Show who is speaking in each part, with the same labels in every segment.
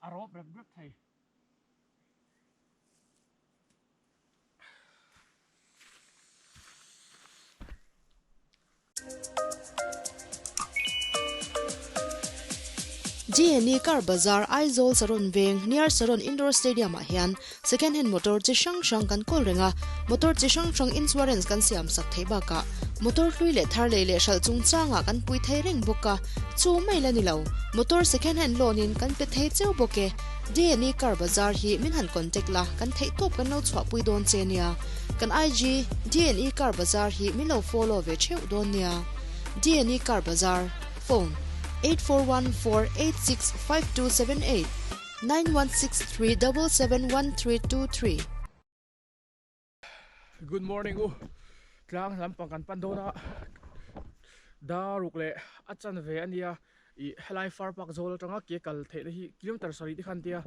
Speaker 1: A rawp rep rep thei.
Speaker 2: GNE Car Bazar Aizawl Saron Veng near Saron Indoor Stadium ah hian second hand motor chi hrang hrang kan kawl reng a, motor chi hrang hrang insurance kan siam sak theih bakah motor hlui leh thar lei leh hralh chungchangah kan pui thei reng bawk a, chu mai la ni lo, motor second hand loan in kan pe thei cheu bawk e. DNE Car Bazar hi min han contact la, kan theih tawp kan lo chhuahpui dawn che nia. Kan IG DNE Car Bazar hi min lo follow ve theuh dawn nia. DNE Car Bazar, Phone, 8414865278, 9163771323.
Speaker 1: Good morning u tlang lampang kan pan dawn a daruk leh a chan ve a nia ih helai far park zawl atanga ke kal theihna hi kilometer sarih te khan tia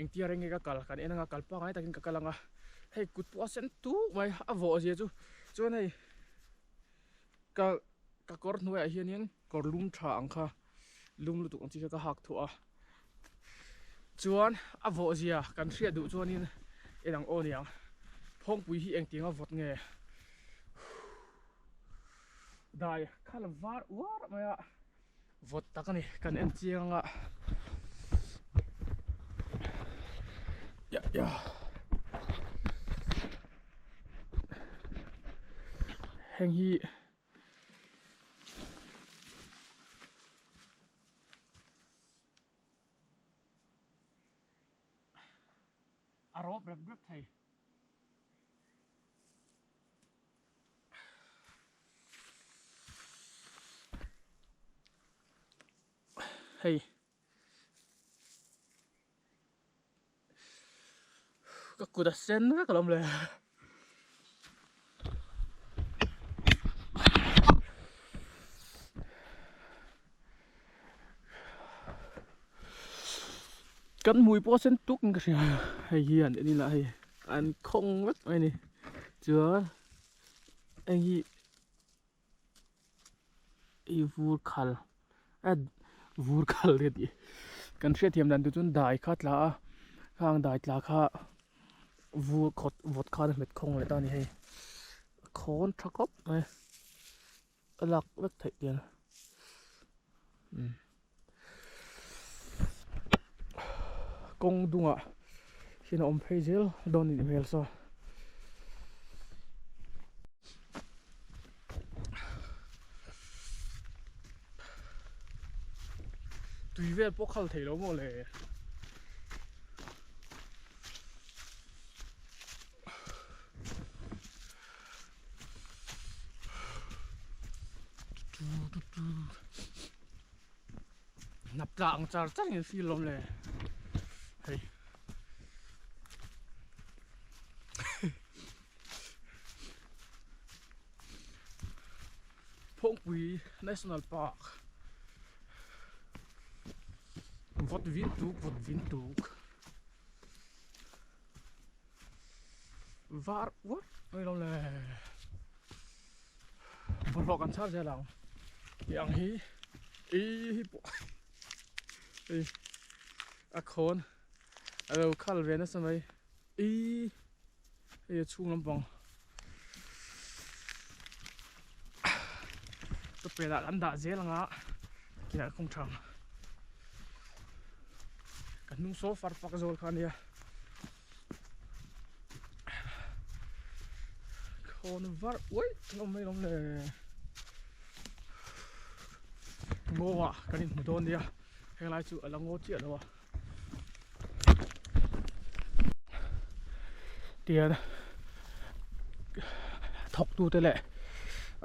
Speaker 1: engtia reng nge ka kal kan en anga kal pangai takin ka kal anga hei kut pawh a sen tuk mai a vawh zia chu chuan hei ka ka kawr hnuaiah hianin kawr lum tha ang kha lum lutuk ang chi kha ka hak thuah a chuan a vawh zia kan hriat duh chuanin en ang aw niang phawngpui hi engtiang a vawt nge dai kha la var uar mai a vawt tak a ni kan en chiang anga ya ya heng hi A rawp rep rep thei. Hei. Ka kut a sen vek alawm le. Kan hmui pawh a sen tuk in ka hria hei hi an en ila hei an khawng vek mai a ni chuan hei hi i vur khal a vur khal ka tih kan hriatthiam dan tur chuan dai kha tla a khang dai tla kha vur khawt vawt khan a hmet khawng leh ta a ni hei a khawn tha khawp mai a lak vek theih tiang kawng dungah hian a awm phei zel dawn a nih hmel saw. Tui vel pawh khal thei lo maw le. Hnap tla ang char char in feel lawm le hei. Phawngpui National Park vawt vin tuk vawt vin tuk var uar mai lo le bawlhhlawh kan chhar zel ang tih ang hi ih hi pawh hei a khawn a lo khal ve nasa mai. Ih hei a chhung lampang ka pelah an dah zel anga tiah kawng tha ka hnung saw far pak zawl kha ania khawn var uaih an awm mai lawm le ngaw ah kan inhmu dawn nia henglai chu a la ngaw chiah lo a. Tian thawk tute leh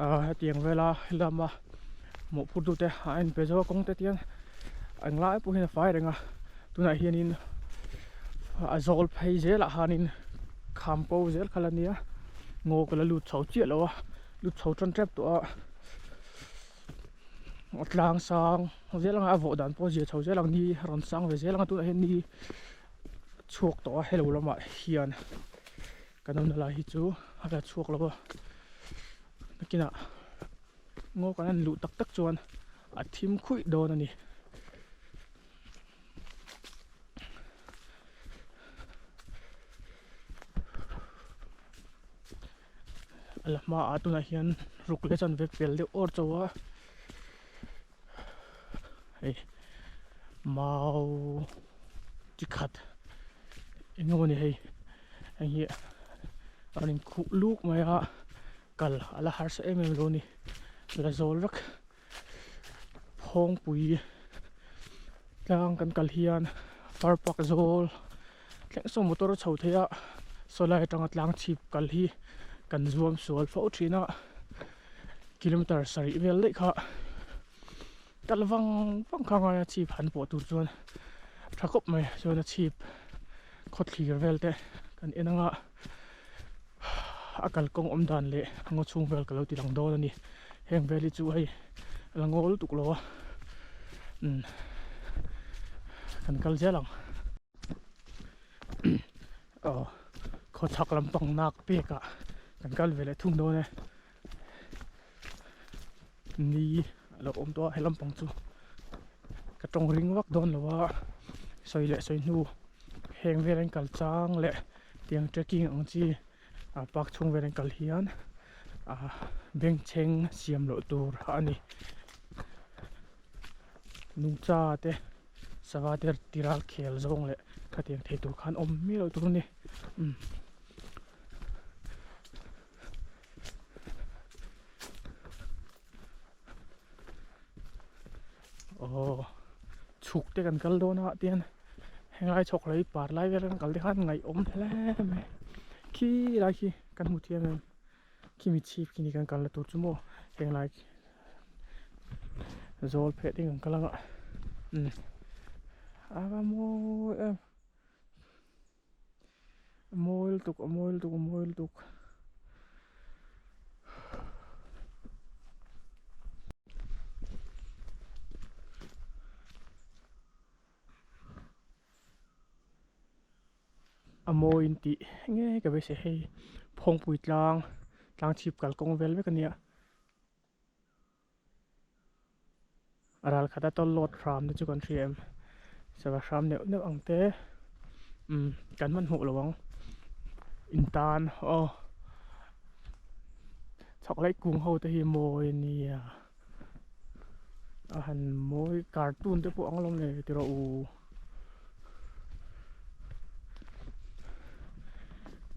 Speaker 1: ah hetiang vela lama mawhphur tute a en pe zo a kawng te tian englai pawh hian a fai reng a tunah hianin a zawl phei zelah khanin kham ko zel kha la nia ngaw ka la lut chho chiah lo a lut chho tan tep tawh a. A tlang sang zel anga a vawh dan pawh a zia chho zel ang ni a rawn sang ve zel anga tunah hian ni chhuak tawh a hello lamah hian kan awmna lai hi chu a la chhuak lo a nakinah ngaw kan han luh tak tak chuan a thim khuih dawn a ni. la hmaah tunah hian ruk leh chanve pel deuh awr chauh a hei mau chi khat eng emaw ni hei hei hi a rawn inkhuh luk mai a kal a la harsa em em lo a ni la zawl vek Phawngpui tlang kan kal hian far pak zawl thleng saw motor a chho thei a saw lai atanga tlang chhip kal hi kan zuam sual fo thin a kilometer sarih vel daih kha kal vang vang kha ngai a chhip han pawh tur chuan tha khawp mai chuan a chhip khawthlir vel te kan en anga. A kalkawng awm dan leh a ngaw chhung vel ka lo ti lang dawn a ni heng vel hi chu hei a la ngaw lutuk lo a umm kan kal zel ang aw khawchhak lampang nak pek ah kan kal ve leh thung dawn e ni a lo awm tawh a he lampang chu ka tawng ring vak dawn lo a sawi leh sawi hnu heng vel an kal chang leh tiang trekking ang chi ah park chhung vel an kal hian ah bengchheng siam loh tur a ni nungcha te sava te tiral khel zawng leh khatiang thei tur khan awm miah loh tur a ni umm. Aw chhuk te kan kal dawn a tian henglai chhawk lei par lai vel kan kal te khan ngaihawm hle mai khi lai khi kan hmu thiam em khimi chhip khi ni kan kalna tur chu maw henglai zawl pheh te kan kal anga umm a va mawi em. A mawi lutuk a mawi lutuk a mawi lutuk. A mawi in tih nge ka beisei hei Phawngpui tlang tlang chhip kalkawng vel vek a nia. A ral khat a tawlhawt hram te chu kan hria em sava hram neuh neuh ang te umm kan hmanhmawh lo ang in tan aw chhawk laih kung ho te hi mawi a nia a han mawi cartoon te pawh ang lo le ti rawh u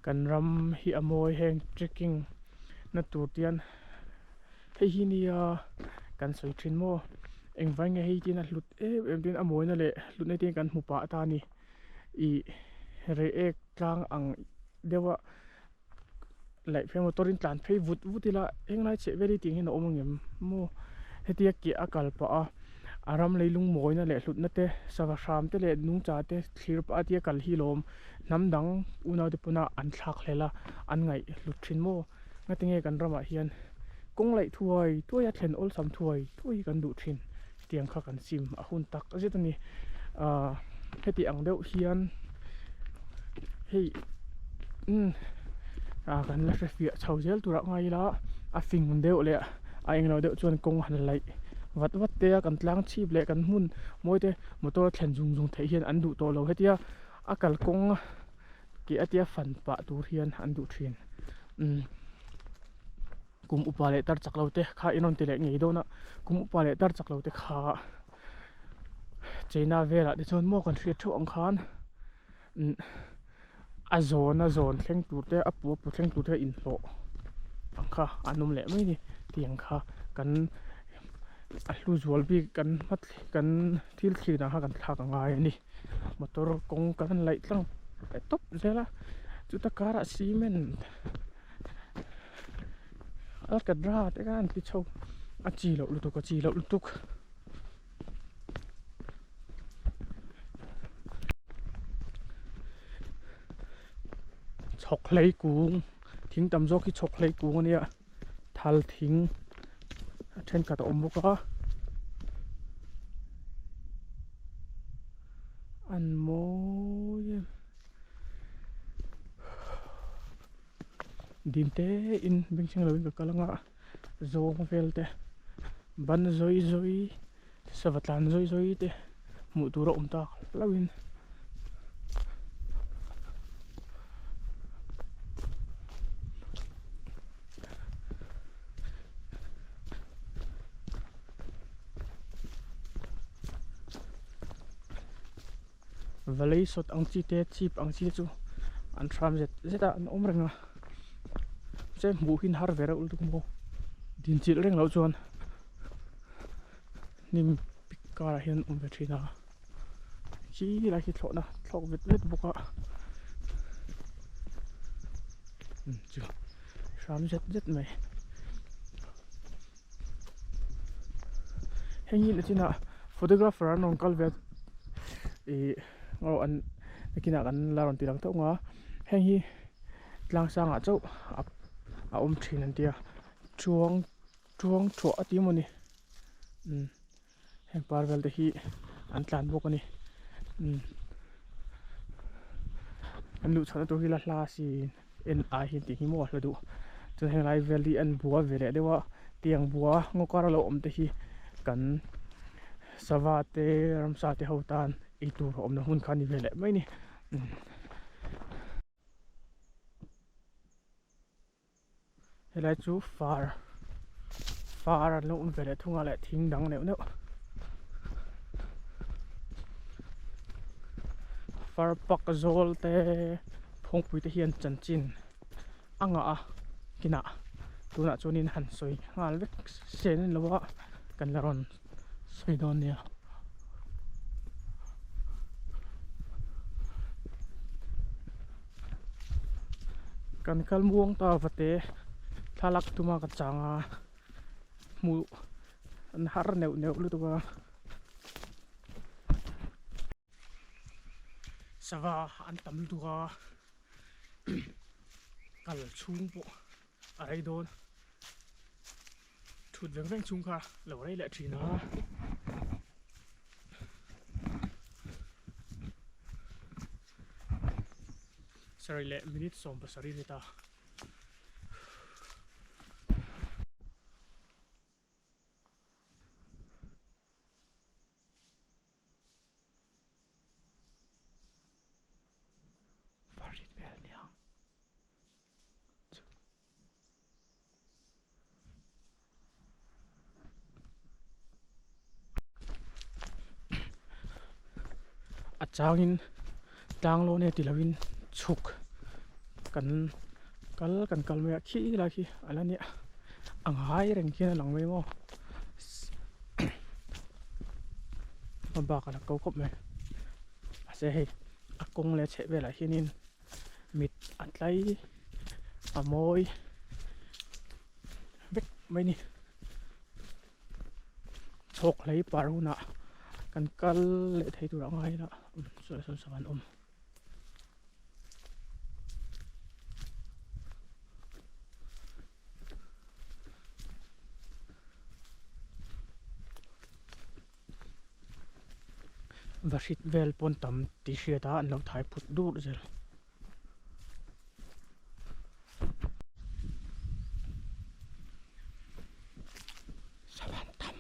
Speaker 1: kan ram hi a mawi heng trekking na tur te hian. Hei hi nia kan sawi thin maw engvai nge hei tin a hlut em em tin a mawina leh hlutna te kan hmu pah ta a ni ih reiek tlang ang deuh a laih phei motor in tlan phei vut vut ila englai chheh vel hi tiang hian a awm angem maw hetia keh a kal pah a a ram leilung mawina leh hlutna te sava hram te leh nungcha te thlir pah a tia kal hi lawm hnam dang unau te pawn a an thlak hlel a an ngaih hlut thin maw. Ngatinge kan ramah hian kawng laih thuai thuai a thlen awlsam thuai thuai hi kan duh thin tiang kha kan sim a hun tak zet a ni ahh heti ang deuh hian hei umm ah kan la hre fiah chho zel turah ngai ila a fing deuh leh a englo deuh chuan kawng han laih vat vat te a kan tlang chhip leh kan hmun mawi te motor a thlen zung zung theih hian an duh tawh lo hetia a kalkawng Tih a tia fan pah tur hian an duh thin. Umm kum upa leh tar chak lo te kha in rawn ti leh ngei dawn a, kum upa leh tar chak lo te kha China velah te chuan maw kan hriat theuh ang khan umm a zawn a zawn thleng tur te a pu a pu thleng tur te inhlawh ang kha an awm leh mai a ni tiang kha kan a hlu zual bik kan kan thil thlir ang kha kan thlak a ngai a ni. Motor kawng kan laih tlang leh tawp zel a chuta karah cement alkatra te khan an ti chho a chi loh lutuk a chi loh lutuk. Chhawk hlei kung thing tam zawk hi chhawk hlei kung a nia thal thing a thenkhat a awm bawk a. An mawi em dim te in bengchheng lo in ka kal anga zawng vel te ban zawi zawi sava tlan zawi zawi te hmuh tur a awm tak hlauh in. Valley sawt ang chi te chhip ang chi te chu an hram zet zet a an awm reng a che hmuh hi har ve reuh lutuk maw din chilh reng loh chuan hnim pik karah hian awm ve thin a khi lai khi thlawhna thlawk vet vet bawk a chu hram zet zet mai. Heng hi nachinah photographer an rawn kal ve a ih aw an nakinah kan la rawn ti lang teuh ang a heng hi tlang sangah chauh a awm thin an tia chuang chuang thuah a ti emawni umm heng par vel te hi an tlan bawk a ni umm an luh chhohna tur hi la hla siin en ai hian tih hi maw a hla duh chuan helai vel hi an bua ve leh deuh a tiang bua ngaw kar a lo awm te hi kan sava te ramsa te ho tan eitur a awmna hmun kha a ni ve leh mai a ni helai chu far far an lo awm ve leh thung a leh thing dang neuh neuh far pak zawl te phawngpui te hian chanchin a ngah a kinah tunah chuanin han sawi nghal vek sen lo a kan la rawn sawi dawn nia. Kan kal muang ta vate thlalak tuma ka chang a hmuh an har neuh neuh lutuk a sava an tam lutuk a kal chhung pawh a rei dawn thut veng veng chhung kha lo rei leh thin a. Sarih leh minute 17 ni ta. Farid vel niang. A changin tlang lawn e ti lovin chhuk kan kal kan kal mai a khi lai khi a la nia a ngai reng khian a lang mai maw a bak a la ko khawp mai mahse hei a kawng leh a chheh velah hianin mit a tlai a mawi vek mai ni chhawk hlei par hunah kan kal leh thei tur ang a saw saw saw an awm. Vahrit vel pawn tam tih hriat a an lo thai phut dur zel. Savan tam.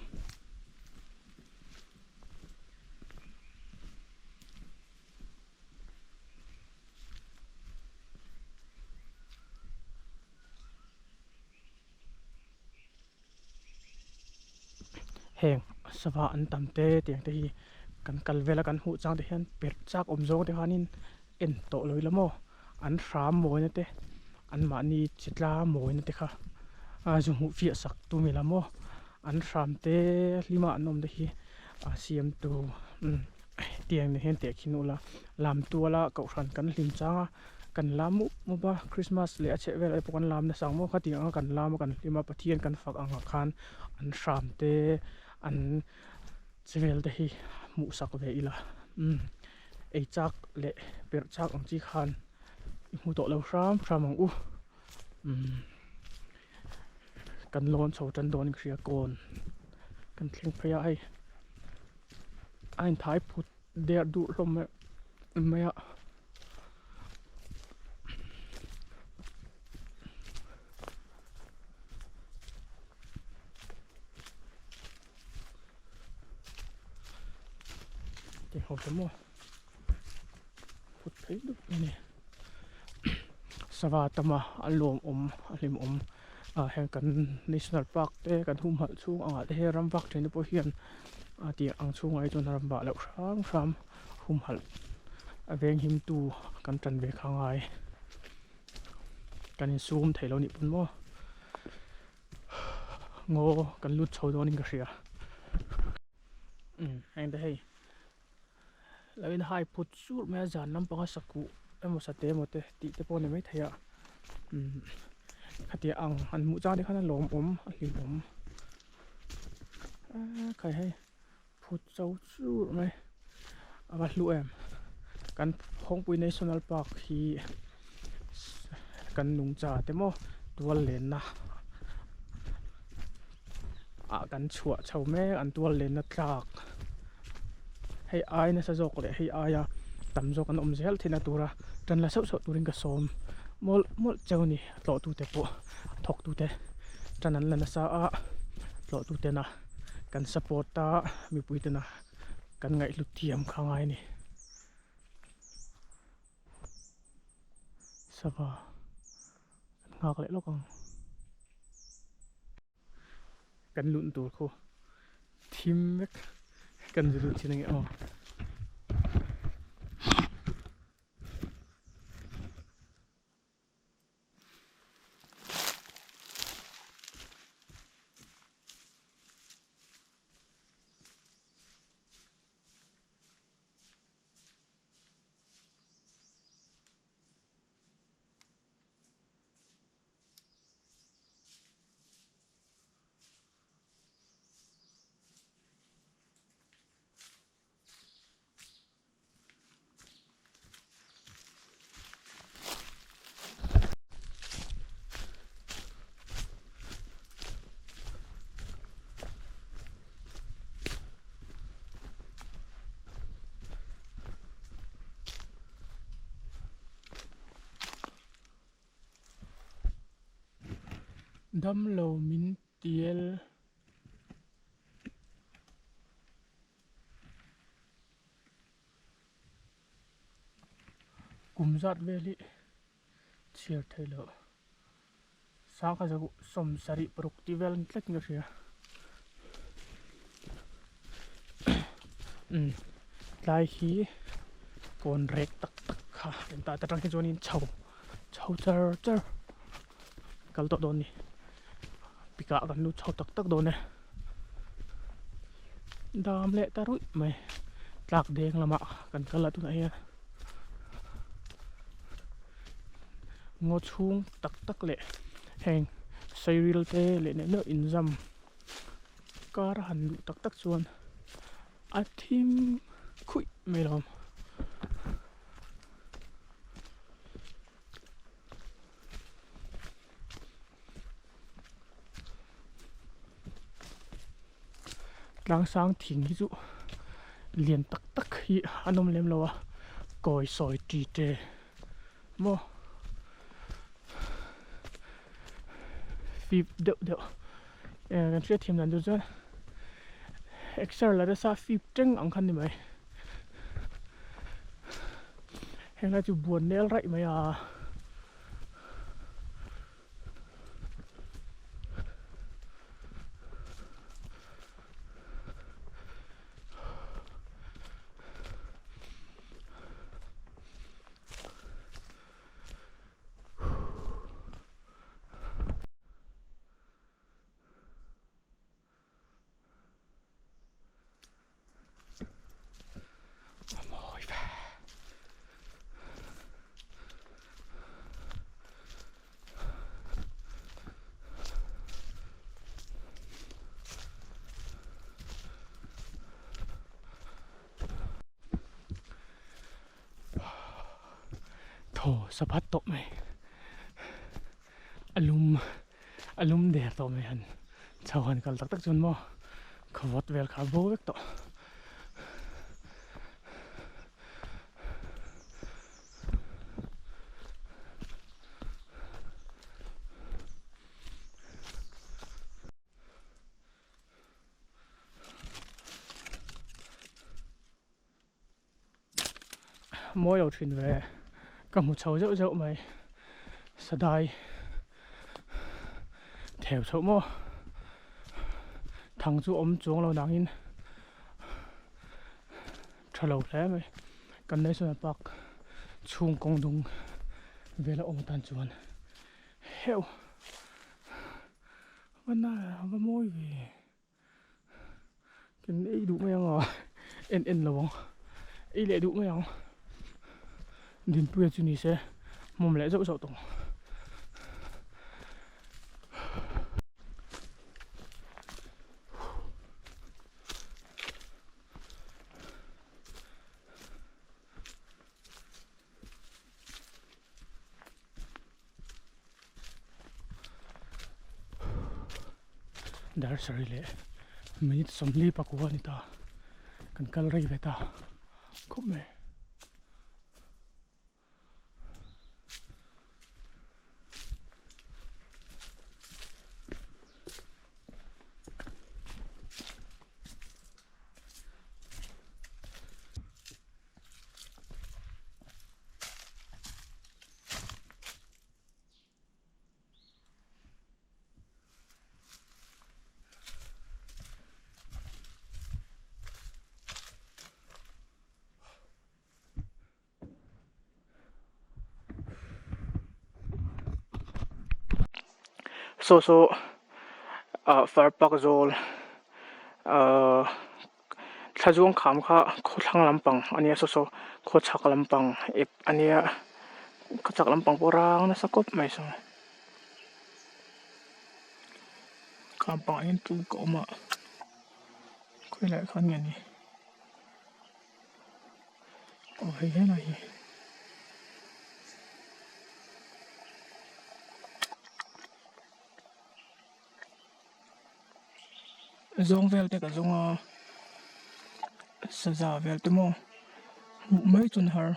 Speaker 1: Heng sava an tam te tiang te hi kan kal vel a kan hmuh chang te hian perh chak awm zawng te khanin en tawh lo ila maw an hram mawina te an mahni chi tla mawina te kha a zu hmuh fiah sak tum ila maw an hram te hlima an awm te hi a siam tu tiang nen hian tehkhin ula lam tuala kohhran kan hlim chang a. Kan lam mup mup a, Christmas leh a chheh velah te pawh kan lam nasa ang maw khatiang anga kan lam a kan hlim a Pathian kan fak ang ah khan an hram te an che vel te hi hmuh sak ve ila umm ei chak leh perh chak ang chi khan i hmu tawh lo hram hram ang u umm kan lawn chho tan dawn in ka hria kawn kan thleng phei a hei a inthai phut der duh hlawm mai a. Ti ho te maw phut phei dup mai a ni sava tama a lawm awm a hlim awm ah heng kan national park te kan humhalh chhung angah te hian ram vak thin te pawh hian a tih ang chhungah hi chuan ram vah loh hram hram humhalh. A veng him tu kan tan ve kha ngai. Kan insum thei lo nih pawn maw. Ngaw kan lut chho dawn in ka hria. Umm heng te hei lo in hai phut sur mai a zan lampanga sakuh emaw sate emaw te tih te pawh a ni maithei a umm khatiang ang han hmuh chang te khan a lawmawm a hlimawm aaa khai hei phut cho chur mai a va hlu em kan Phawngpui National Park hi kan nungcha te maw tual lenna ah kan chhuah chho mek an tual lenna tlak hei ai nasa zawk leh hei aia tam zawk an awm zel theihna tura tan la sauh sauh turin ka sawm mawlh mawlh cheu a ni tlawhtute pawh thawktute tan an la nasa a tlawhtutena kan support a mipui tena kan ngaihhlut thiam kha ngai a ni sava kan nghak leh lawk ang kan lun tur khu thim vek kan zu lut thin ange aw. Damlo min tiel. Kum zat vel hi chhiar theih loh sangha 76 tih vel ang tlat in ka hria umm tlai hi kawn rek tak tak kha engtah te atang hi chuanin chho chho char char kal tawh dawn a ni pikah kan lut chho tak tak dawn e dam leh ta ruih mai tlak deng lamah kan kal a tunah hian ngaw chhung tak tak leh heng sairil te leh neuh neuh inzam kar a han luh tak tak chuan a thim khuih mai lo. Tlang sang thing hi chu lian tak tak hi an awm lem lo a kawi sawi ti te maw fip deuh deuh eh kan hriat thiam dan tur chuan exer la nasa fip teng ang kha ni mai heng lai chu buan nel raih mai a. A mawi ve. Thaw saphat tawh mai. A lum a lum der tawh mai han chho han kal tak tak chuan maw khawvawt vel kha a bo vek tawh. Mawi lo thin ve ka hmu chho zeuh zeuh mai sadai theu chhoh maw thang chu awm chuang lo nangin tha lo hle mai. Kan National Park chhung kawng dung vela awm atan chuan heuh va na va mawi ve kan ei duh mai ang a en en lo ang ei leh duh mai ang Dinpuia chu ni se hmawm leh zauh zauh tawh ang. Dar sarih leh minute sawmli pakua a ni ta kan kal rei ve ta khawp mai. Saw saw ah far pak zawl ahh thlazuang kham kha khawthlang lampang a nia saw saw khawchhak lampang ep a nia khawchhak lampang pawh rang nasa khawp mai saw kham pangah hian tuk a awm a khawilaiah khan nge ni. Aw hei helai hi zawng vel te ka zawng a saza vel te maw hmuh mai chu an har.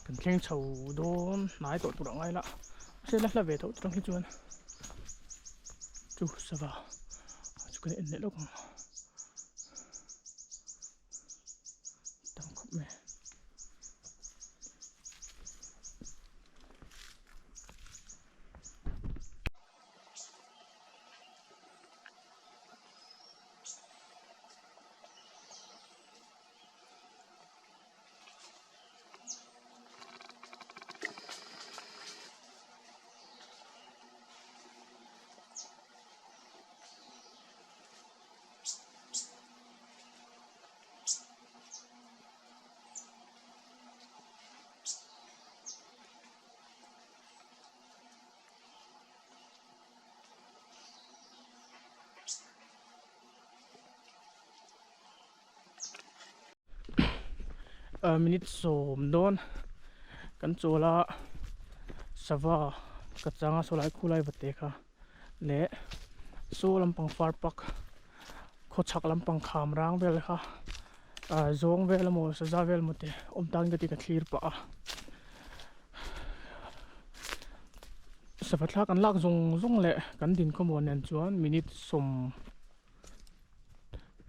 Speaker 1: Kan thleng chho dawn hnai tawh tur ang aila mahse la hla ve tho tur ang hi chuan chu sava chu kan en leh lawk ang tam khawp mai. Minute sawm dawn kan chawl a sava ka chang a sawlai khulai va te kha leh saw lampang far pak khawchhak lampang kham rang vel kha ah zawng vel emaw saza vel emaw te awm tan ka ti ka thlir pah a sava thla kan lak zawng zawng leh kan din khawmuan nen chuan minute sawm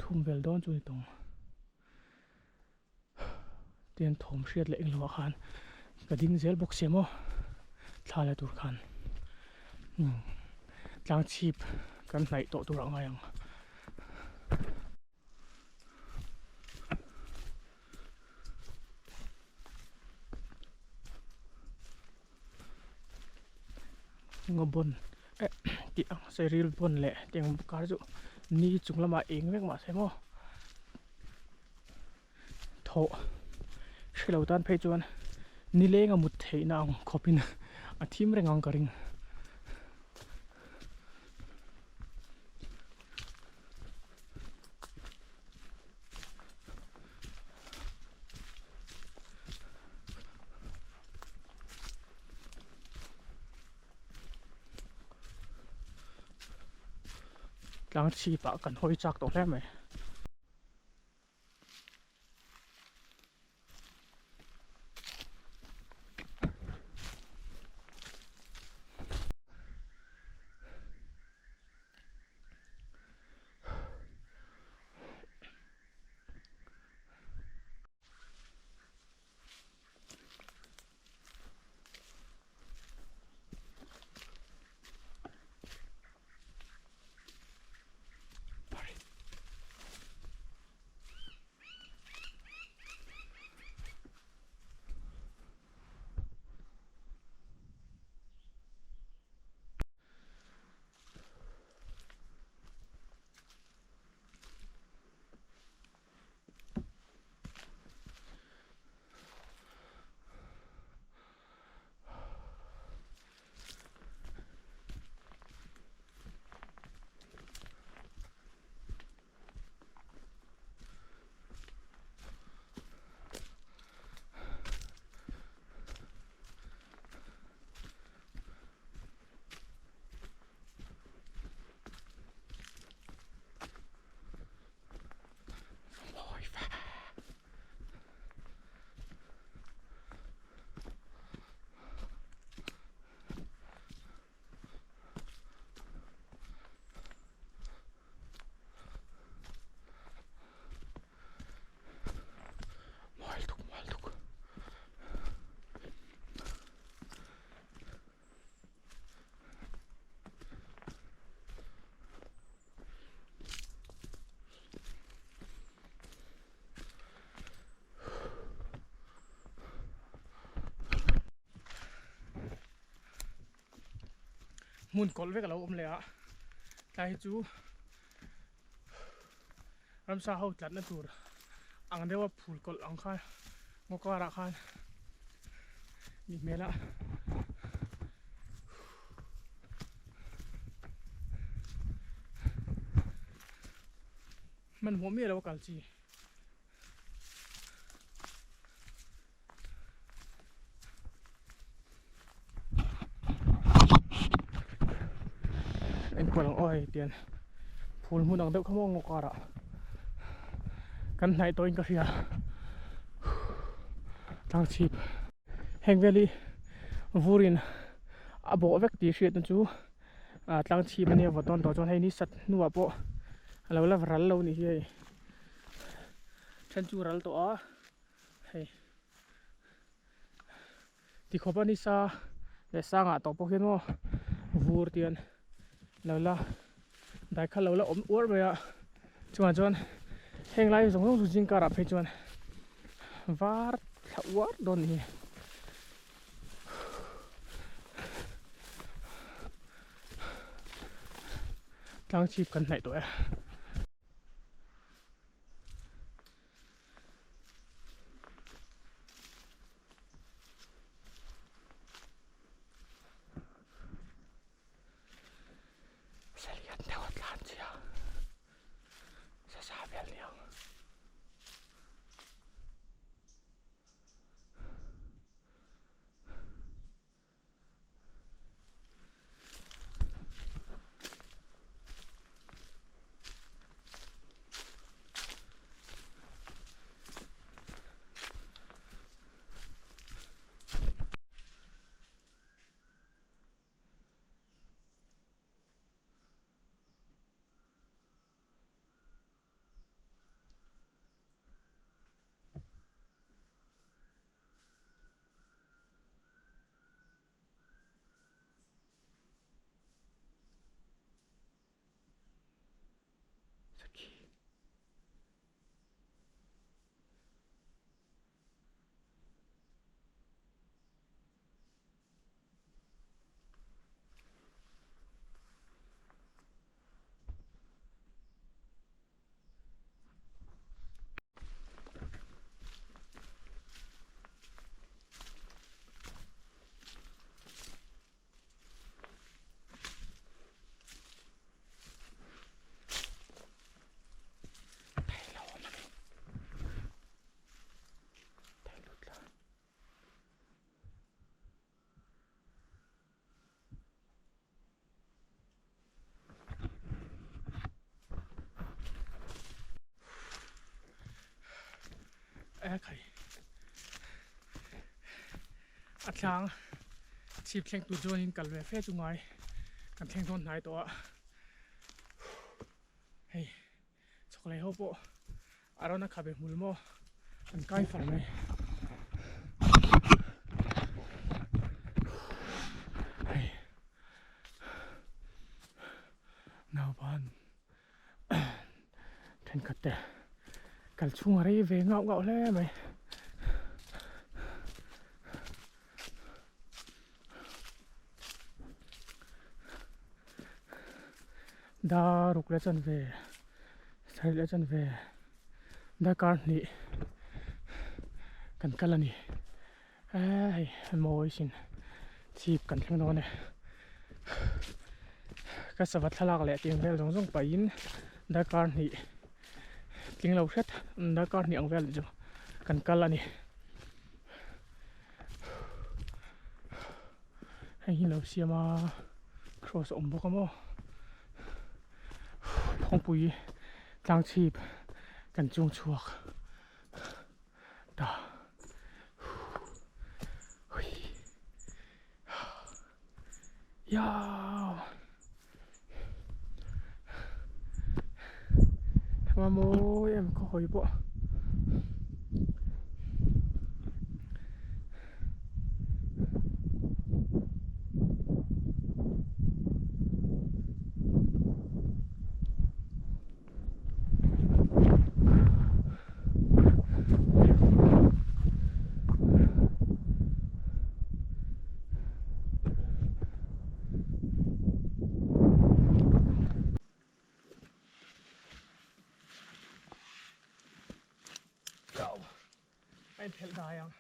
Speaker 1: thum vel dawn chu ni tawng. Tian thawm hriat leh englo ah khan ka ding zel bawk sia maw thla la tur khan umm tlang chhip kan hnaih tawh tur ah ngai ang. Ngaw bawn eh tih ang sairil bawn leh tiang kar chu ni chung lamah eng vek mahse maw. Thawh hre lo tan phei chuan nileng a mut theihna ang khawpin a thim reng ang ka ring. Tlang chhip ah kan hawi chak tawh hle mai. Hmun kawlh vek a lo awm leh a tlai hi chu ramsa ho tlatna tur ang deuha phul kawlh ang khan ngaw karah khan ni hmel a. Hmanhmawh miah lo a kal chi. Enkual ang aw hei tian phul hmun ang deuh kha maw ngaw karah kan hnaih tawhin ka hria tlang chhip heng vel hi vurin a bawh vek tih hriatna chu ah tlang chhip ania vaw tawn tawh chuan hei ni sat hnuah pawh a lo la ral lo a nih hi hei then chu ral tawh a hei tikhawp a nisa leh sangah tawh pawh hian maw vur tian lo la dai kha lo la awm uar mai a chungah chuan heng lai zawng zawng chu zing karah phei chuan var thla uar dawn a ni. Tlang chhip kan hnaih tawh e. Salian deuh a tlan chiah sasa vel niang. E khai a tlang chhip thleng tur chuanin kal ve fe chu ngai kan thleng dawn hnai tawh a hei chhawk lei ho pawh a rawn a khabe hmul maw an kai far mai hei naupan thenkhat te kal chhung a rei ve ngauh ngauh hle mai. Daruk leh chanve sarih leh chanve darkar hnih kan kal a ni hei mawi sin chhip kan thleng dawn e ka sava thlalak leh tih vel zawng zawng pahin darkar hnih tling lo hret darkar hnih ang vel chu kan kal a ni. Hei hi lo siam a cross a awm bawk a maw phawngpui tlang chhip kan chung chhuak ta yaw a mawi em khaw hawi pawh. A inphelh dai ang.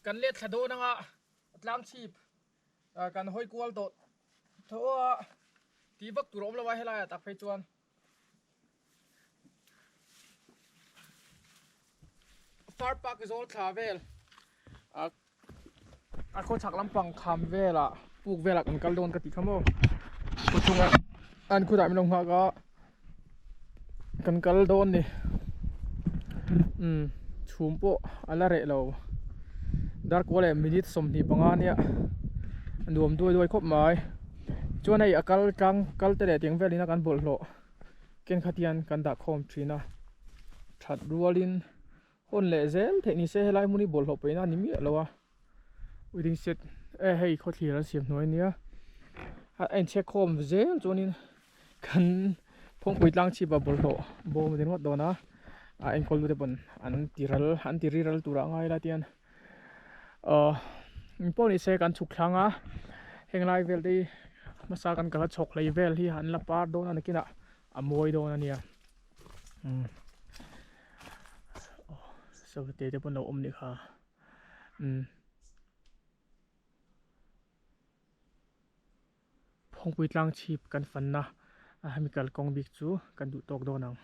Speaker 1: Kan let thla dawn anga tlang chhip kan hawi kual tawh tho a tih vak tur a awm lo a helaiah tak phei chuan far park zawl thla vel a khawchhak lampang kham velah puk velah kan kal dawn ka tih kha maw khawchhunga an khutah min lo nghak a kan kal dawn ni umm chhum pawh a la reh lo darkaw leh minute 25 ania nuam duai duai khawp mai chuan hei a kal tlang kal te leh tiang velin a kan bawlhhlawh ken khat hian kan dah khawm thin a that rualin hawn leh zel theih ni se helai hmun hi bawlhhlawh paihna a ni miah lo a wedding set e hei khawthlir an siam hnuai ania a inchhek khawm zel chuanin kan phawngpui tlang chhip ah bawlhhlawh bawm a ni ringawt dawn a a enkawl tu te pawn an ti ral an ti ri ral tur ah ngai la tian ahh engpawh ni se kan chhuk thlang a heng lai vel te hi hmasa kan kal a chhawk hlei vel hi an la par dawn a nakinah a mawi dawn a nia umm saw te te pawn lo awm nih kha umm. Phawngpui tlang chhip kan fanna a hemi kalkawng bik chu kan duh tawk dawn ang.